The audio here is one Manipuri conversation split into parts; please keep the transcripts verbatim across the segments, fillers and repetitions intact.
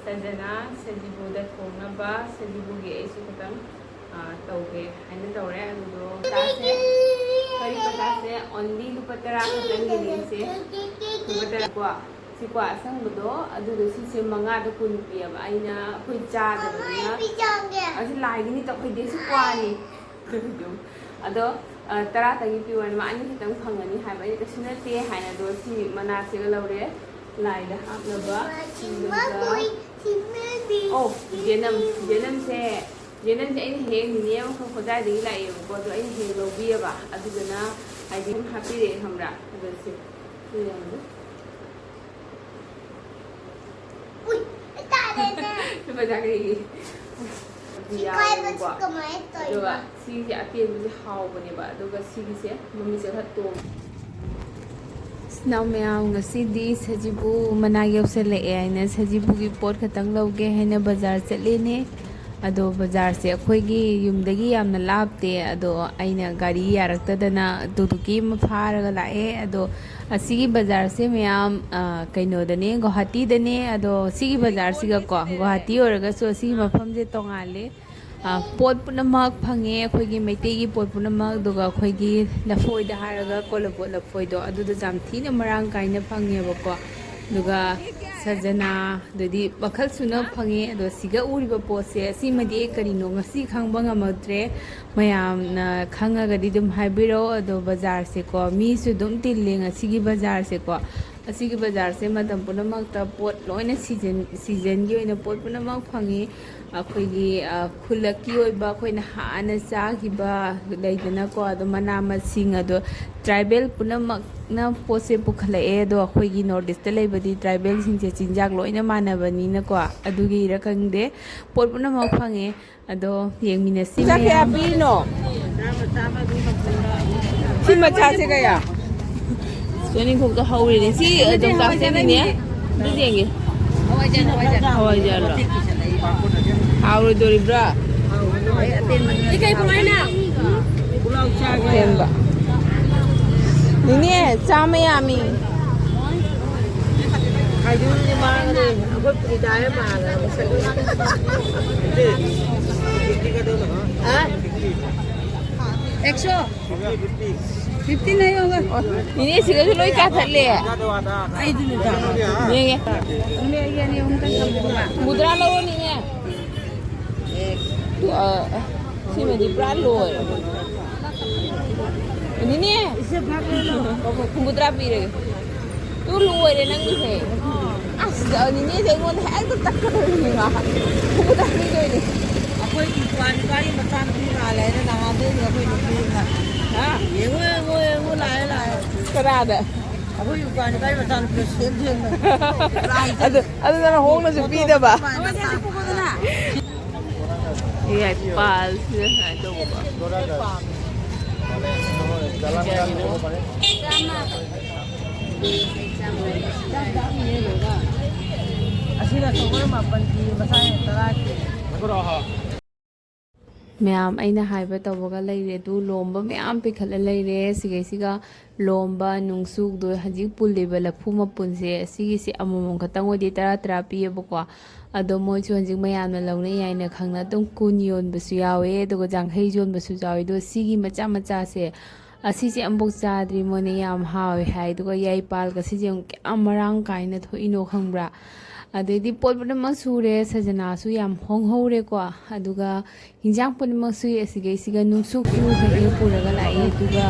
ꯁꯖꯅ ꯁꯖꯤꯕꯨꯗ ꯊꯣꯡꯅꯕ ꯁꯖꯤꯕꯨꯒꯤ ꯑꯩꯁꯨ ꯈꯤꯇꯪ, ꯑ, ꯇꯧꯒꯦ ꯍꯥꯏꯅ ꯇꯧꯔꯦ꯫ ꯑꯗꯨꯗꯣ ꯄꯇꯥꯁꯦ, ꯀꯔꯤ ꯄꯇꯥꯁꯦ only ꯂꯨꯄꯥ ꯇꯔꯥ ꯈꯛꯇꯪꯒꯤꯅꯦ ꯏꯆꯦ꯫ ꯂꯨꯄꯥ ꯇꯔꯥ ꯀꯣ꯫ ꯁꯤ ꯀ꯭ꯋꯥ ꯑꯁꯪꯕꯗꯣ, ꯑꯗꯨꯗꯣ ꯁꯤꯁꯦ ꯃꯉꯥꯗ ꯀꯨꯟ ꯄꯤꯌꯦꯕ꯫ ꯑꯩꯅ ꯑꯩꯈꯣꯏ ꯆꯥꯗꯕꯅꯤꯅ꯫ ꯑꯁꯤ ꯂꯥꯏꯒꯤꯅꯤ ꯇꯧꯈꯣꯏꯗꯦ, ꯁꯤ ꯀ꯭ꯋꯥꯅꯤ꯫ ꯑꯗꯣ, ꯑ, ꯇꯔꯥꯇꯪꯒꯤ ꯄꯤꯌꯣꯅ ꯃꯥ ꯑꯅꯤ ꯈꯛꯇꯪ ꯐꯪꯒꯅꯤ ꯍꯥꯏꯕ꯫ ꯑꯩꯅ ꯀꯩꯁꯨ ꯅꯠꯇꯦ ꯍꯥꯏꯅ, ꯑꯗꯣ ꯁꯤ ꯃꯅꯥꯁꯤꯒ ꯂꯧꯔꯦ, ꯂꯥꯏꯗ ꯍꯥꯞꯅꯕ꯫ ꯑꯗꯨꯒ, ꯑꯣ, ꯖꯦꯅꯝ, ꯖꯦꯅꯝꯁꯦ, ꯖꯦꯅꯝꯁꯦ ꯑꯩꯅ ꯍꯦꯛ ꯅꯤꯅꯦ ꯑꯃꯈꯛ ꯍꯣꯖꯥꯏꯗꯒꯤ ꯂꯥꯛꯑꯦꯕꯀꯣ, ꯑꯗꯣ ꯑꯩꯅ ꯍꯦꯛ ꯂꯧꯕꯤꯑꯕ꯫ ꯑꯗꯨꯗꯨꯅ ꯍꯥꯏꯗꯤ ꯑꯗꯨꯝ ꯍꯥꯞꯄꯤꯔꯛꯑꯦ, ꯈꯪꯕ꯭ꯔꯥ? ꯑꯗꯣ ꯁꯤ, ꯁꯤ ꯌꯦꯡꯉꯨ꯫ ꯎꯏ, ꯇꯥꯔꯦꯅꯦ꯫ ꯂꯨꯄꯥ ꯌꯥꯡꯈꯩꯒꯤ꯫ ꯑꯗꯨ ꯁꯤ ꯀꯥꯏꯕꯁꯤ ꯌꯥꯎꯋꯦꯕꯀꯣ꯫ ꯀꯃꯥꯏꯅ ꯇꯧꯔꯤꯅꯣ? ꯑꯗꯨꯒ ꯁꯤꯒꯤꯁꯦ ꯑꯇꯦꯟꯕꯁꯦ ꯍꯥꯎꯕꯅꯦꯕ, ꯑꯗꯨꯒ ꯁꯤꯒꯤꯁꯦ ꯃꯃꯤꯠꯁꯦ ꯈꯔ ꯇꯣꯡꯉꯦ꯫ ꯏꯆꯤꯟ ꯏꯅꯥꯎ ꯃꯌꯥꯝ, ꯉꯁꯤꯗꯤ ꯁꯖꯤꯕꯨ ꯃꯅꯥꯛ ꯌꯧꯁꯜꯂꯛꯑꯦ ꯍꯥꯏꯅ ꯁꯖꯤꯕꯨꯒꯤ ꯄꯣꯠ ꯈꯛꯇꯪ ꯂꯧꯒꯦ ꯍꯥꯏꯅ ꯕꯖꯥꯔ ꯆꯠꯂꯤꯅꯦ꯫ ꯑꯗꯣ ꯕꯖꯥꯔꯁꯦ ꯑꯩꯈꯣꯏꯒꯤ ꯌꯨꯝꯗꯒꯤ ꯌꯥꯝꯅ ꯂꯥꯞꯇꯦ, ꯑꯗꯣ ꯑꯩꯅ ꯒꯥꯔꯤ ꯌꯥꯔꯛꯇꯗꯅ ꯇꯨꯛꯇꯨꯛꯀꯤ ꯑꯃ ꯐꯥꯔꯒ ꯂꯥꯛꯑꯦ꯫ ꯑꯗꯣ ꯑꯁꯤꯒꯤ ꯕꯖꯥꯔꯁꯦ ꯃꯌꯥꯝ, ꯑ, ꯀꯩꯅꯣꯗꯅꯦ, ꯒꯨꯋꯥꯍꯥꯇꯤꯗꯅꯦ꯫ ꯑꯗꯣ ꯁꯤꯒꯤ ꯕꯖꯥꯔꯁꯤꯒꯀꯣ, ꯒꯨꯋꯥꯍꯥꯇꯤ ꯑꯣꯏꯔꯒꯁꯨ ꯑꯁꯤꯒꯤ ꯃꯐꯝꯁꯦ ꯇꯣꯡꯉꯥꯜꯂꯦ꯫ ꯑ, ꯄꯣꯠ ꯄꯨꯝꯅꯃꯛ ꯐꯪꯉꯦ, ꯑꯩꯈꯣꯏꯒꯤ ꯃꯩꯇꯩꯒꯤ ꯄꯣꯠ ꯄꯨꯝꯅꯃꯛ꯫ ꯑꯗꯨꯒ ꯑꯩꯈꯣꯏꯒꯤ ꯂꯐꯣꯏꯗ ꯍꯥꯏꯔꯒ ꯀꯣꯂꯕꯣꯠ ꯂꯐꯣꯏꯗꯣ, ꯑꯗꯨꯗꯣ ꯌꯥꯝ ꯊꯤꯅ ꯃꯔꯥꯡ ꯀꯥꯏꯅ ꯐꯪꯉꯦꯕꯀꯣ꯫ ꯑꯗꯨꯒ ꯁꯖꯅꯥ, ꯑꯗꯩꯗꯤ ꯃꯈꯜ ꯁꯨꯅ ꯐꯪꯉꯦ꯫ ꯑꯗꯣ ꯁꯤꯒ ꯎꯔꯤꯕ ꯄꯣꯠꯁꯦ, ꯑꯁꯤꯃꯗꯤ ꯑꯩ ꯀꯔꯤꯅꯣ ꯉꯁꯤ ꯈꯪꯕ ꯉꯝꯃꯛꯇ꯭ꯔꯦ꯫ ꯃꯌꯥꯝꯅ ꯈꯪꯉꯒꯗꯤ ꯑꯗꯨꯝ ꯍꯥꯏꯕꯤꯔꯛꯑꯣ꯫ ꯑꯗꯣ ꯕꯖꯥꯔꯁꯦꯀꯣ, ꯃꯤꯁꯨ ꯑꯗꯨꯝ ꯇꯤꯜꯂꯦ ꯉꯁꯤꯒꯤ ꯕꯖꯥꯔꯁꯦꯀꯣ꯫ ꯑꯁꯤꯒꯤ ꯕꯖꯥꯔꯁꯦ ꯃꯇꯝ ꯄꯨꯝꯅꯃꯛꯇ ꯄꯣꯠ ꯂꯣꯏꯅ ꯁꯤꯖꯟ, ꯁꯤꯖꯟꯒꯤ ꯑꯣꯏꯅ ꯄꯣꯠ ꯄꯨꯝꯅꯃꯛ ꯐꯪꯉꯤ꯫ ꯑꯩꯈꯣꯏꯒꯤ, ꯑ, ꯈꯨꯜꯂꯛꯀꯤ ꯑꯣꯏꯕ, ꯑꯩꯈꯣꯏꯅ ꯍꯥꯟꯅ ꯆꯥꯈꯤꯕ ꯂꯩꯗꯅꯀꯣ, ꯑꯗꯣ ꯃꯅꯥ ꯃꯁꯤꯡ, ꯑꯗꯣ ꯇ꯭ꯔꯥꯏꯕꯦꯜ ꯄꯨꯝꯅꯃꯛꯅ ꯄꯣꯠꯁꯦ ꯄꯨꯈꯠꯂꯛꯑꯦ꯫ ꯑꯗꯣ ꯑꯩꯈꯣꯏꯒꯤ ꯅꯣꯔꯠ ꯏꯁꯇ ꯂꯩꯕꯗꯤ ꯇ꯭ꯔꯥꯏꯕꯦꯜꯁꯤꯡꯁꯦ ꯆꯤꯟꯖꯥꯛ ꯂꯣꯏꯅ ꯃꯥꯟꯅꯕꯅꯤꯅꯀꯣ, ꯑꯗꯨꯒꯤꯔ ꯈꯪꯗꯦ, ꯄꯣꯠ ꯄꯨꯝꯅꯃꯛ ꯐꯪꯉꯦ꯫ ꯑꯗꯣ ꯌꯦꯡꯃꯤꯟꯅꯁꯤ ꯆꯥ ꯀꯌꯥ ꯃꯌꯥꯝ꯫ ꯄꯤꯔꯤꯅꯣ? ꯁꯤ ꯃꯆꯥꯁꯦ ꯀꯌꯥ? ꯆꯅꯤꯡꯈꯣꯛꯇ ꯍꯧꯔꯤꯅꯦ꯫ ꯁꯤ ꯑꯗꯨꯝ ꯀꯥꯁꯦꯅꯤꯅꯦ꯫ ꯑꯗꯨ ꯌꯦꯡꯒꯦ꯫ ꯍꯋꯥꯏꯖꯥꯔ, ꯍꯋꯥꯏꯖꯥꯔ꯫ ꯍꯋꯥꯏꯖꯥꯔꯂꯣ? ꯍꯥꯎꯔꯣꯏꯗꯣꯔꯤꯕ꯭ꯔꯥ? ꯁꯤ ꯀꯩ ꯄꯨꯔꯛꯏꯅꯣ? ꯍꯦꯟꯕ꯫ ꯅꯤꯅꯦ, ꯆꯥꯝꯃ ꯌꯥꯝꯃꯤ꯫ ꯈꯥꯏꯗꯨꯗꯤ ꯃꯥꯡꯉꯅꯤ꯫ ꯑꯩꯈꯣꯏ ꯍꯤꯗꯥꯌ ꯃꯥꯜꯂꯦ ꯃꯁꯛ꯫ ꯍꯥ? ꯑꯦꯛꯁꯣ? ꯐꯤꯐꯇꯤ ꯅꯍꯤ ꯍꯣꯒꯥ꯫ ꯅꯤꯅꯦ, ꯁꯤꯗꯁꯨ ꯂꯣꯏ ꯀꯥꯈꯠꯂꯦ꯫ ꯑꯩꯗꯨꯅꯦ ꯀꯥꯈꯠꯂꯦ꯫ ꯌꯦꯡꯒꯦ꯫ ꯃꯨꯗ꯭ꯔꯥ ꯂꯧꯔꯣ, ꯅꯤꯅꯦ꯫ ꯇꯨ, ꯑ, ꯁꯤꯃꯗꯤ ꯄꯨꯔꯥ ꯂꯣꯏꯔꯦ꯫ ꯅꯤꯅꯦ, ꯍꯨꯝꯐꯨꯇꯔꯥ ꯄꯤꯔꯒꯦ꯫ ꯇꯨ ꯂꯣꯏꯔꯦ ꯅꯪꯒꯤꯁꯦ꯫ ꯑꯁ, ꯅꯤꯅꯦꯁꯦ ꯑꯩꯉꯣꯟꯗ ꯍꯦꯛꯇ ꯇꯛꯀꯗꯧꯔꯤꯅꯤ ꯃꯥ꯫ ꯍꯨꯝꯐꯨꯇꯔꯥ ꯄꯤꯗꯣꯏꯅꯤ꯫ ꯑꯩꯈꯣꯏ ꯏꯄ꯭ꯋꯥ ꯅꯨꯄꯥꯒꯤ ꯃꯆꯥꯅꯨꯄꯤ ꯃꯥꯜꯂꯦ ꯍꯥꯏꯅ ꯅꯍꯥꯟꯗꯩꯅꯦ ꯑꯩꯈꯣꯏ ꯅꯨꯄꯤ ꯑꯃꯅ꯫ ꯍꯥ? "ꯌꯦꯡꯉꯣ, ꯌꯦꯡꯉꯣ, ꯌꯦꯡꯉꯣ, ꯂꯥꯛꯑꯦ, ꯂꯥꯛꯑꯦ"꯫ ꯀꯅꯥꯗ? ꯑꯩꯈꯣꯏ ꯏꯄ꯭ꯋꯥ ꯅꯨꯄꯥꯒꯤ ꯃꯆꯥꯅꯨꯄꯤꯗꯣ ꯁꯦꯝ ꯁꯦꯝꯅ꯫ ꯑꯗꯨ, ꯑꯗꯨ ꯅꯪꯅ ꯍꯣꯡꯅꯁꯨ ꯄꯤꯗꯕ꯫ ꯃꯃꯥꯏ ꯃꯆꯥ꯫ ꯌꯥꯏꯄꯥꯜꯁꯤꯗ ꯁꯨꯃꯥꯏꯅ ꯇꯧꯕ꯫ ꯑꯁꯤꯅ ꯁꯒꯣꯜ ꯃꯥꯄꯟꯒꯤ, ꯃꯁꯥꯅ ꯇꯔꯥꯒꯤ꯫ ꯃꯌꯥꯝ ꯑꯩꯅ ꯍꯥꯏꯕ ꯇꯧꯕꯒ ꯂꯩꯔꯦ꯫ ꯑꯗꯨ ꯂꯣꯝꯕ ꯃꯌꯥꯝ ꯄꯤꯈꯠꯂ ꯂꯩꯔꯦ꯫ ꯁꯤꯈꯩꯁꯤꯒ ꯂꯣꯝꯕ ꯅꯨꯡꯁꯨꯛꯗꯣ ꯍꯧꯖꯤꯛ ꯄꯨꯜꯂꯤꯕ ꯂꯐꯨ ꯃꯄꯨꯟꯁꯦ, ꯑꯁꯤꯒꯤꯁꯦ ꯑꯃꯃꯝ ꯈꯛꯇꯪ ꯑꯣꯏꯗꯤ ꯇꯔꯥ ꯇꯔꯥ ꯄꯤꯌꯦꯕꯀꯣ꯫ ꯑꯗꯣ ꯃꯣꯏꯁꯨ ꯍꯧꯖꯤꯛ ꯃꯌꯥꯝꯅ ꯂꯧꯅꯩ ꯍꯥꯏꯅ ꯈꯪꯅ ꯑꯗꯨꯝ ꯀꯨꯟ ꯌꯣꯟꯕꯁꯨ ꯌꯥꯎꯋꯦ, ꯑꯗꯨꯒ ꯌꯥꯡꯈꯩ ꯌꯣꯟꯕꯁꯨ ꯌꯥꯎꯋꯦ꯫ ꯑꯗꯣ ꯁꯤꯒꯤ ꯃꯆꯥ ꯃꯆꯥꯁꯦ, ꯑꯁꯤꯁꯦ ꯑꯃꯨꯛ ꯆꯥꯗ꯭ꯔꯤ, ꯃꯣꯏꯅ ꯌꯥꯝ ꯍꯥꯎꯋꯦ ꯍꯥꯏ꯫ ꯑꯗꯨꯒ ꯌꯥꯏꯄꯥꯜꯒ ꯁꯤꯁꯦ ꯑꯃꯨꯛ ꯀꯌꯥꯝ ꯃꯔꯥꯡ ꯀꯥꯏꯅ ꯊꯣꯛꯏꯅꯣ ꯈꯪꯕ꯭ꯔꯥ? ꯑꯗꯩꯗꯤ ꯄꯣꯠ ꯄꯨꯝꯅꯃꯛ ꯁꯨꯔꯦ, ꯁꯖꯅꯥꯁꯨ ꯌꯥꯝ ꯍꯣꯡꯍꯧꯔꯦꯀꯣ꯫ ꯑꯗꯨꯒ ꯍꯤꯟꯖꯥꯡ ꯄꯨꯝꯅꯃꯛꯁꯨ ꯑꯁꯤꯒꯩꯁꯤꯒ ꯅꯨꯡꯁꯨꯛꯁꯨ ꯍꯦꯛ ꯍꯦꯛ ꯄꯨꯔꯒ ꯂꯥꯛꯏ꯫ ꯑꯗꯨꯒ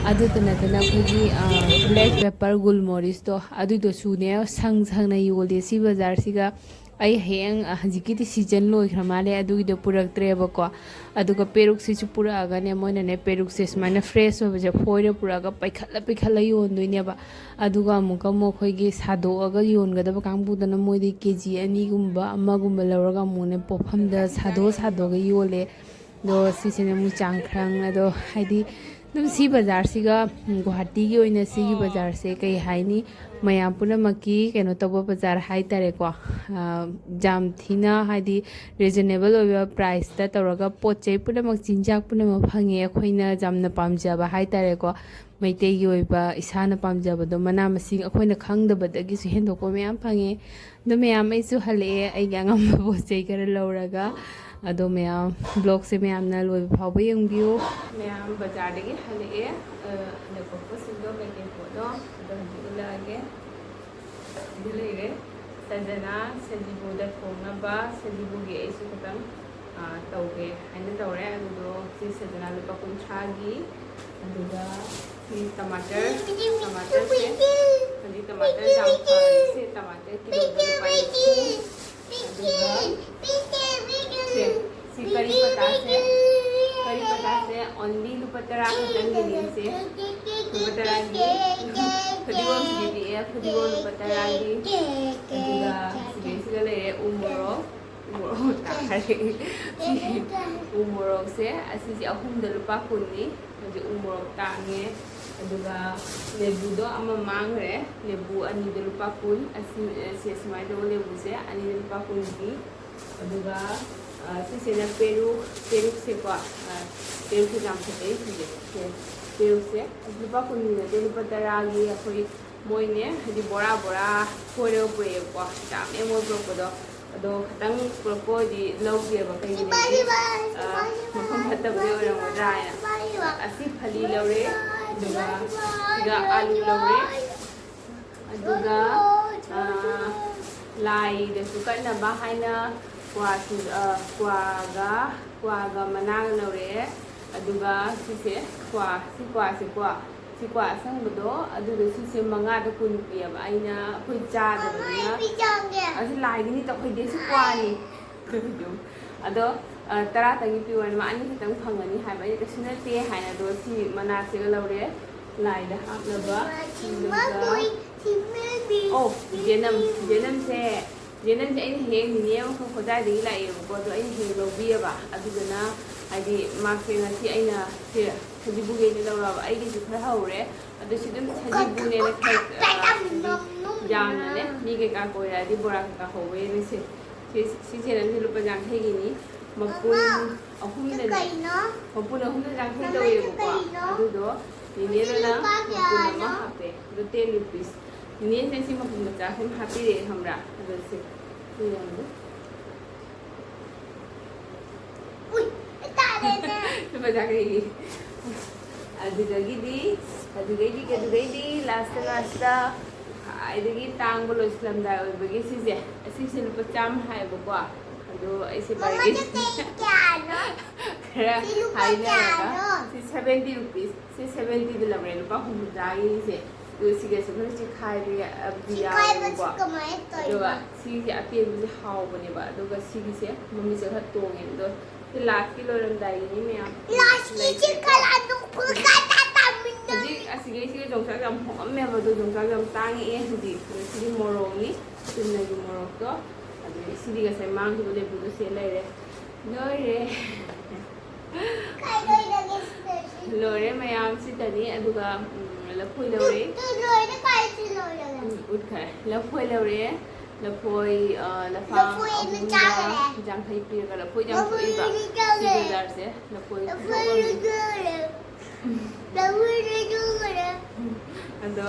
ꯑꯗꯨꯇ ꯅꯠꯇꯅ ꯑꯩꯈꯣꯏꯒꯤ, ꯑ, black pepper, ꯒꯨꯜ ꯃꯣꯔꯤꯁꯇꯣ, ꯑꯗꯨꯏꯗꯣꯁꯨꯅꯦ ꯁꯪ ꯁꯪꯅ ꯌꯣꯜꯂꯤ ꯁꯤ ꯕꯖꯥꯔꯁꯤꯒ꯫ ꯑꯩ ꯍꯌꯦꯡ, ꯑ, ꯍꯧꯖꯤꯛꯀꯤꯗꯤ season ꯂꯣꯏꯈ꯭ꯔ ꯃꯥꯜꯂꯦ, ꯑꯗꯨꯒꯤꯗꯣ ꯄꯨꯔꯛꯇ꯭ꯔꯦꯕꯀꯣ꯫ ꯑꯗꯨꯒ ꯄꯦꯔꯨꯛꯁꯤꯁꯨ ꯄꯨꯔꯛꯑꯒꯅꯦ, ꯃꯣꯏꯅꯅꯦ ꯄꯦꯔꯨꯛꯁꯦ ꯁꯨꯃꯥꯏꯅ fresh ꯑꯣꯏꯕꯁꯦ ꯐꯣꯏꯔ ꯄꯨꯔꯛꯑꯒ ꯄꯩꯈꯠꯂ ꯄꯩꯈꯠꯂ ꯌꯣꯟꯗꯣꯏꯅꯦꯕ꯫ ꯑꯗꯨꯒ ꯑꯃꯨꯛꯀ ꯑꯃꯨꯛ ꯑꯩꯈꯣꯏꯒꯤ ꯁꯥꯗꯣꯛꯑꯒ ꯌꯣꯟꯒꯗꯕ ꯀꯥꯡꯕꯨꯗꯨꯅ ꯃꯣꯏꯗꯤ ꯀꯦ ꯖꯤ ꯑꯅꯤꯒꯨꯝꯕ, ꯑꯃꯒꯨꯝꯕ ꯂꯧꯔꯒ ꯑꯃꯨꯛꯅꯦ ꯄꯣꯠꯐꯝꯗ ꯁꯥꯗꯣꯛ ꯁꯥꯗꯣꯛꯑꯒ ꯌꯣꯜꯂꯦ꯫ ꯑꯗꯣ ꯁꯤꯁꯤꯅ ꯑꯃꯨꯛ ꯆꯥꯡꯈ꯭ꯔꯪ꯫ ꯑꯗꯣ ꯍꯥꯏꯗꯤ ꯑꯗꯨꯝ ꯁꯤ ꯕꯖꯥꯔꯁꯤꯒ, ꯎꯝ, ꯒꯨꯍꯥꯇꯤꯒꯤ ꯑꯣꯏꯅ ꯁꯤꯒꯤ ꯕꯖꯥꯔꯁꯦ ꯀꯩ ꯍꯥꯏꯅꯤ, ꯃꯌꯥꯝ ꯄꯨꯝꯅꯃꯛꯀꯤ ꯀꯩꯅꯣ ꯇꯧꯕ ꯕꯖꯥꯔ ꯍꯥꯏꯇꯥꯔꯦꯀꯣ꯫ ꯑ, ꯌꯥꯝ ꯊꯤꯅ ꯍꯥꯏꯗꯤ ꯔꯤꯖꯅꯦꯕꯜ ꯑꯣꯏꯕ ꯄ꯭ꯔꯥꯏꯁꯇ ꯇꯧꯔꯒ ꯄꯣꯠ ꯆꯩ ꯄꯨꯝꯅꯃꯛ, ꯆꯤꯟꯖꯥꯛ ꯄꯨꯝꯅꯃꯛ ꯐꯪꯉꯦ꯫ ꯑꯩꯈꯣꯏꯅ ꯌꯥꯝꯅ ꯄꯥꯝꯖꯕ ꯍꯥꯏꯇꯥꯔꯦꯀꯣ, ꯃꯩꯇꯩꯒꯤ ꯑꯣꯏꯕ ꯏꯁꯥꯅ ꯄꯥꯝꯖꯕꯗꯣ, ꯃꯅꯥ ꯃꯁꯤꯡ ꯑꯩꯈꯣꯏꯅ ꯈꯪꯗꯕꯗꯒꯤꯁꯨ ꯍꯦꯟꯗꯣꯛꯄ ꯃꯌꯥꯝ ꯐꯪꯉꯦ꯫ ꯑꯗꯣ ꯃꯌꯥꯝ, ꯑꯩꯁꯨ ꯍꯜꯂꯛꯑꯦ ꯑꯩꯒꯤ ꯑꯉꯝꯕ ꯄꯣꯠ ꯆꯩ ꯈꯔ ꯂꯧꯔꯒ꯫ ꯑꯗꯣ ꯃꯌꯥꯝ, ꯕ꯭ꯂꯣꯒꯁꯦ ꯃꯌꯥꯝꯅ ꯂꯣꯏꯕ ꯐꯥꯎꯕ ꯌꯦꯡꯕꯤꯌꯨ꯫ ꯃꯌꯥꯝ ꯕꯖꯥꯔꯗꯒꯤ ꯍꯜꯂꯛꯑꯦ꯫ ꯑ, ꯍꯜꯂꯛꯄ ꯄꯣꯠꯁꯤꯡꯗꯣ ꯀꯩꯀꯩ ꯄꯣꯠꯅꯣ ꯑꯗꯣ ꯍꯧꯖꯤꯛ ꯎꯠꯂꯛꯑꯒꯦ꯫ ꯁꯤꯗ ꯂꯩꯔꯦ ꯁꯖꯅꯥ, ꯁꯖꯤꯕꯨꯗ ꯊꯣꯡꯅꯕ꯫ ꯁꯖꯤꯕꯨꯒꯤ ꯑꯩꯁꯨ ꯈꯤꯇꯪ, ꯑ, ꯇꯧꯒꯦ ꯍꯥꯏꯅ ꯇꯧꯔꯦ꯫ ꯑꯗꯨꯗꯣ ꯁꯤ ꯁꯖꯅꯥ ꯂꯨꯄꯥ ꯀꯨꯟꯊ꯭ꯔꯥꯒꯤ꯫ ꯑꯗꯨꯒ ꯁꯤ ꯇꯃꯥꯇꯔ, ꯇꯃꯥꯇꯔꯁꯦ, ꯍꯧꯖꯤꯛ ꯇꯃꯥꯇꯔ ꯌꯥꯝ ꯐꯔꯤꯁꯦ, ꯇꯃꯥꯇꯔ ꯀꯤꯂꯣꯗ ꯂꯨꯄꯥ ꯅꯤꯐꯨ꯫ ꯑꯗꯨꯒ ꯁꯦ, ꯁꯤ ꯀꯔꯤ ꯄꯇꯥꯁꯦ, ꯀꯔꯤ ꯄꯇꯥꯁꯦ only ꯂꯨꯄꯥ ꯇꯔꯥ ꯈꯛꯇꯪꯒꯤꯅꯤ ꯁꯦ꯫ ꯂꯨꯄꯥ ꯇꯔꯥꯒꯤ ꯐꯗꯤꯒꯣꯝꯁꯤꯗꯤ ꯄꯤꯛꯑꯦ, ꯐꯗꯤꯒꯣꯝ ꯂꯨꯄꯥ ꯇꯔꯥꯒꯤ꯫ ꯑꯗꯨꯒ ꯁꯤꯗꯩꯁꯤꯗ ꯂꯩꯔꯦ ꯎ ꯃꯣꯔꯣꯛ, ꯎ ꯃꯣꯔꯣꯛ ꯇꯥꯔꯦ꯫ ꯁꯤ ꯎ ꯃꯣꯔꯣꯛꯁꯦ, ꯑꯁꯤꯁꯦ ꯑꯍꯨꯝꯗ ꯂꯨꯄꯥ ꯀꯨꯟꯅꯤ꯫ ꯍꯧꯖꯤꯛ ꯎ ꯃꯣꯔꯣꯛ ꯇꯥꯡꯉꯦ꯫ ꯑꯗꯨꯒ ꯂꯦꯕꯨꯗꯣ ꯑꯃ ꯃꯥꯡꯈ꯭ꯔꯦ, ꯂꯦꯕꯨ ꯑꯅꯤꯗ ꯂꯨꯄꯥ ꯀꯨꯟ꯫ ꯑꯁꯤ, ꯁꯦ ꯁꯨꯃꯥꯏꯅ ꯇꯧꯕ ꯂꯦꯕꯨꯁꯦ ꯑꯅꯤꯗ ꯂꯨꯄꯥ ꯀꯨꯟꯒꯤ꯫ ꯑꯗꯨꯒ, ꯑ, ꯁꯤꯁꯤꯅ ꯄꯦꯔꯨꯛ, ꯄꯦꯔꯨꯛꯁꯦꯀꯣ, ꯑ, ꯄꯦꯔꯨꯛꯁꯦ ꯌꯥꯝ ꯐꯖꯩ ꯁꯤꯁꯦ꯫ ꯁꯦ, ꯄꯦꯔꯨꯛꯁꯦ ꯂꯨꯄꯥ ꯀꯨꯟꯒꯤ ꯅꯠꯇꯦ, ꯂꯨꯄꯥ ꯇꯔꯥꯒꯤ ꯑꯩꯈꯣꯏ ꯃꯣꯏꯅꯦ, ꯍꯥꯏꯗꯤ ꯕꯣꯔꯥ ꯕꯣꯔꯥ ꯐꯣꯏꯔꯒ ꯄꯨꯔꯛꯑꯦꯕꯀꯣ, ꯌꯥꯝꯃꯦ ꯃꯣꯏ ꯄꯨꯔꯛꯄꯗꯣ꯫ ꯑꯗꯣ ꯈꯤꯇꯪ ꯄꯨꯔꯛꯄ ꯑꯣꯏꯗꯤ ꯂꯧꯒꯦꯕ, ꯀꯩꯒꯤꯅꯣꯗꯤ, ꯑ, ꯃꯐꯝ ꯐꯠꯇꯕꯗꯤ ꯑꯣꯏꯔꯝꯒꯗ꯭ꯔꯥ ꯍꯥꯏꯅ꯫ ꯑꯁꯤ ꯐꯂꯤ ꯂꯧꯔꯦ, ꯑꯗꯨꯒ ꯁꯤꯒ ꯑꯂꯨ ꯂꯧꯔꯦ, ꯑꯗꯨꯒ, ꯑ, ꯂꯥꯏꯗꯁꯨ ꯀꯠꯅꯕ ꯍꯥꯏꯅ ꯀ꯭ꯋꯥꯁꯨ, ꯑ, ꯀ꯭ꯋꯥꯒ, ꯀ꯭ꯋꯥꯒ ꯃꯅꯥꯒ ꯂꯧꯔꯛꯑꯦ꯫ ꯑꯗꯨꯒ ꯁꯤꯁꯦ ꯀ꯭ꯋꯥ, ꯁꯤ ꯀ꯭ꯋꯥꯁꯦꯀꯣ, ꯁꯤ ꯀ꯭ꯋꯥ ꯑꯁꯪꯕꯗꯣ, ꯑꯗꯨꯗꯣ ꯁꯤꯁꯦ ꯃꯉꯥꯗ ꯀꯨꯟ ꯄꯤꯌꯦꯕ꯫ ꯑꯩꯅ, ꯑꯩꯈꯣꯏ ꯆꯥꯗꯕꯅꯤꯅ, ꯑꯁꯤ ꯂꯥꯏꯒꯤꯅꯤ ꯇꯧꯈꯣꯏꯗꯦ, ꯁꯤ ꯀ꯭ꯋꯥꯅꯤ꯫ ꯑꯗꯣ, ꯑ, ꯇꯔꯥꯇꯪꯒꯤ ꯄꯤꯌꯣꯅ ꯃꯥ ꯑꯅꯤ ꯈꯛꯇꯪ ꯐꯪꯒꯅꯤ ꯍꯥꯏꯕ꯫ ꯑꯩꯅ ꯀꯩꯁꯨ ꯅꯠꯇꯦ ꯍꯥꯏꯅ, ꯑꯗꯣ ꯁꯤ ꯃꯅꯥꯁꯤꯒ ꯂꯧꯔꯦ, ꯂꯥꯏꯗ ꯍꯥꯞꯅꯕ꯫ ꯑꯗꯨꯒ, ꯑꯣ, ꯖꯦꯅꯝ, ꯖꯦꯅꯝꯁꯦ, ꯖꯦꯅꯝꯁꯦ ꯑꯩꯅ ꯍꯦꯛ ꯅꯤꯅꯦ ꯑꯃꯈꯛ ꯍꯣꯖꯥꯏꯗꯒꯤ ꯂꯥꯛꯑꯦꯕꯀꯣ, ꯑꯗꯣ ꯑꯩꯅ ꯍꯦꯛ ꯂꯧꯕꯤꯑꯕ꯫ ꯑꯗꯨꯗꯨꯅ ꯍꯥꯏꯗꯤ ꯃꯥꯁꯦ ꯉꯁꯤ ꯑꯩꯅ ꯁꯦ ꯁꯖꯤꯕꯨꯒꯤ ꯑꯩꯅ ꯂꯧꯔꯕ, ꯑꯩꯒꯤꯁꯨ ꯈꯔ ꯍꯧꯔꯦ꯫ ꯑꯗꯣ ꯁꯤ ꯑꯗꯨꯝ ꯁꯖꯤꯕꯨꯅꯦꯅ ꯈꯔ, ꯑ, ꯍꯥꯏꯗꯤ ꯌꯥꯝꯅꯅꯦ, ꯃꯤ ꯀꯩꯀꯥ ꯀꯣꯏꯔꯛꯑꯗꯤ ꯕꯣꯔꯥ ꯀꯩꯀꯥ ꯍꯧꯕ ꯌꯦꯡꯉꯁꯦ꯫ ꯁꯤ, ꯁꯤ ꯆꯦꯅꯦꯜꯁꯦ ꯂꯨꯄꯥ ꯌꯥꯡꯈꯩꯒꯤꯅꯤ꯫ ꯃꯄꯨꯟ ꯑꯍꯨꯝꯗꯅꯦ꯫ ꯀꯩꯅꯣ? ꯃꯄꯨꯟ ꯑꯍꯨꯝꯗ ꯌꯥꯡꯈꯩ ꯃꯃꯥ, ꯁꯤ ꯇꯧꯋꯦꯕꯀꯣ꯫ ꯀꯩꯅꯣ? ꯑꯗꯨꯗꯣ ꯁꯤ ꯅꯦꯅꯦꯗꯨꯅ ꯂꯨꯄꯥ ꯃꯄꯨꯟ ꯑꯃ ꯀꯌꯥꯅꯣ? ꯍꯥꯞꯄꯦ꯫ ꯑꯗꯣ ten rupees꯫ ꯅꯦꯅꯦꯁꯦ ꯁꯤ ꯃꯄꯨꯟ ꯃꯆꯥ ꯁꯨꯝ ꯍꯥꯞꯄꯤꯔꯛꯑꯦ, ꯈꯪꯕ꯭ꯔꯥ? ꯑꯗꯣ ꯁꯤ, ꯁꯤ ꯌꯦꯡꯉꯣ꯫ ꯎꯏ, ꯇꯥꯔꯦꯅꯦ꯫ ꯂꯨꯄꯥ ꯌꯥꯡꯈꯩꯒꯤ꯫ ꯑꯗꯨꯗꯒꯤꯗꯤ, ꯑꯗꯨꯗꯩꯗꯤ, ꯑꯗꯨꯗꯩꯗꯤ last, last, ꯈ꯭ꯋꯥꯏꯗꯒꯤ ꯇꯥꯡꯕ ꯂꯣꯏꯁꯤꯜꯂꯝꯗꯥꯏ ꯑꯣꯏꯕꯒꯤ ꯁꯤꯁꯦ, ꯑꯁꯤꯁꯦ ꯂꯨꯄꯥ ꯆꯥꯝꯃ ꯍꯥꯏꯌꯦꯕꯀꯣ꯫ ꯑꯗꯣ ꯑꯩꯁꯦ ꯃꯃꯥ, bargain ꯁꯤ ꯀꯩ ꯀꯌꯥꯅꯣ? ꯈꯔ ꯁꯤ ꯂꯨꯄꯥ ꯍꯥꯏꯅꯔꯒ, ꯀꯌꯥꯅꯣ? ꯁꯤ seventy rupees꯫ ꯁꯤ seventy ꯗ ꯂꯧꯔꯦ, ꯂꯨꯄꯥ ꯍꯨꯝꯐꯨꯇꯔꯥꯒꯤꯁꯦ꯫ ꯑꯗꯨ ꯁꯤꯒꯁꯨ ꯈꯔ ꯆꯤꯈꯥꯏꯕ ꯌꯥ-, ꯑꯕꯗꯤ ꯆꯤꯈꯥꯏꯕꯁꯤ ꯌꯥꯎꯋꯦꯕꯀꯣ꯫ ꯀꯃꯥꯏꯅ ꯇꯧꯔꯤꯕ? ꯑꯗꯨꯒ ꯁꯤꯒꯤꯁꯦ ꯑꯇꯦꯟꯕꯁꯦ ꯍꯥꯎꯕꯅꯦꯕ, ꯑꯗꯨꯒ ꯁꯤꯒꯤꯁꯦ ꯃꯃꯤꯠꯁꯦ ꯈꯔ ꯇꯣꯡꯉꯦ꯫ ꯑꯗꯣ ꯁꯤ last ꯀꯤ ꯂꯣꯏꯔꯝꯗꯥꯏꯒꯤꯅꯤ ꯃꯌꯥꯝ꯫ Last ꯀꯤꯁꯦ ꯂꯩꯇꯦꯀꯣ꯫ ꯀꯅꯥꯅꯣ? ꯄꯨꯔꯀꯥ ꯇꯥ ꯇꯥꯃꯤꯟꯅ-, ꯍꯧꯖꯤꯛ ꯑꯁꯤꯒꯩꯁꯤꯒ ꯌꯣꯡꯆꯥꯛ ꯌꯥꯝ ꯍꯣꯡꯉꯝꯃꯦꯕ, ꯑꯗꯣ ꯌꯣꯡꯆꯥꯛ ꯌꯥꯝ ꯇꯥꯡꯉꯛꯑꯦ ꯍꯧꯖꯤꯛ꯫ ꯑꯗꯣ ꯁꯤꯗꯤ ꯃꯣꯔꯣꯛꯅꯤ, ꯆꯨꯝꯅꯒꯤ ꯃꯣꯔꯣꯛꯇꯣ꯫ ꯑꯗꯨꯗꯒꯤ ꯁꯤꯗꯤ ꯉꯁꯥꯏ ꯃꯥꯡꯈꯤꯕ ꯂꯦꯕꯨꯗꯣ ꯁꯤ ꯂꯩꯔꯦ꯫ ꯂꯣꯏꯔꯦ꯫ ꯀꯥꯏ ꯂꯣꯏꯔꯒꯦ ꯁꯤꯗ? ꯂꯣꯏꯔꯦ ꯃꯌꯥꯝ ꯁꯤꯗꯅꯤ꯫ ꯑꯗꯨꯒ, ꯎꯝ, ꯂꯐꯣꯏ ꯂꯧꯔꯦ꯫ ꯇꯨ, ꯇꯨ ꯂꯣꯏꯔꯦ, ꯀꯥꯏ ꯁꯤ ꯂꯣꯏꯔꯒꯦ? ꯎꯝ, ꯎꯠꯈꯔꯦ꯫ ꯂꯐꯣꯏ ꯂꯧꯔꯦ꯫ ꯂꯐꯣꯏ, ꯑ, ꯂꯐꯥꯡ ꯂꯐꯣꯏ ꯑꯃ ꯑꯍꯨꯝꯒ ꯆꯥꯈꯔꯦ꯫ ꯌꯥꯡꯈꯩ ꯄꯤꯔꯒ ꯂꯐꯣꯏ ꯌꯥꯝ ꯂꯐꯣꯏ ꯊꯣꯛꯏꯕ ꯑꯅꯤ ꯁꯤ ꯆꯥꯈꯔꯦ꯫ ꯕꯖꯥꯔꯁꯦ꯫ ꯂꯐꯣꯏ ꯂꯐꯣꯏ ꯈꯨꯗꯣꯜ ꯑꯅꯤ ꯑꯃꯅꯤ꯫ ꯆꯥꯈꯔꯦ꯫ ꯂꯐꯣꯏ ꯑꯅꯤ ꯆꯥꯈꯔꯦ꯫ ꯑꯗꯣ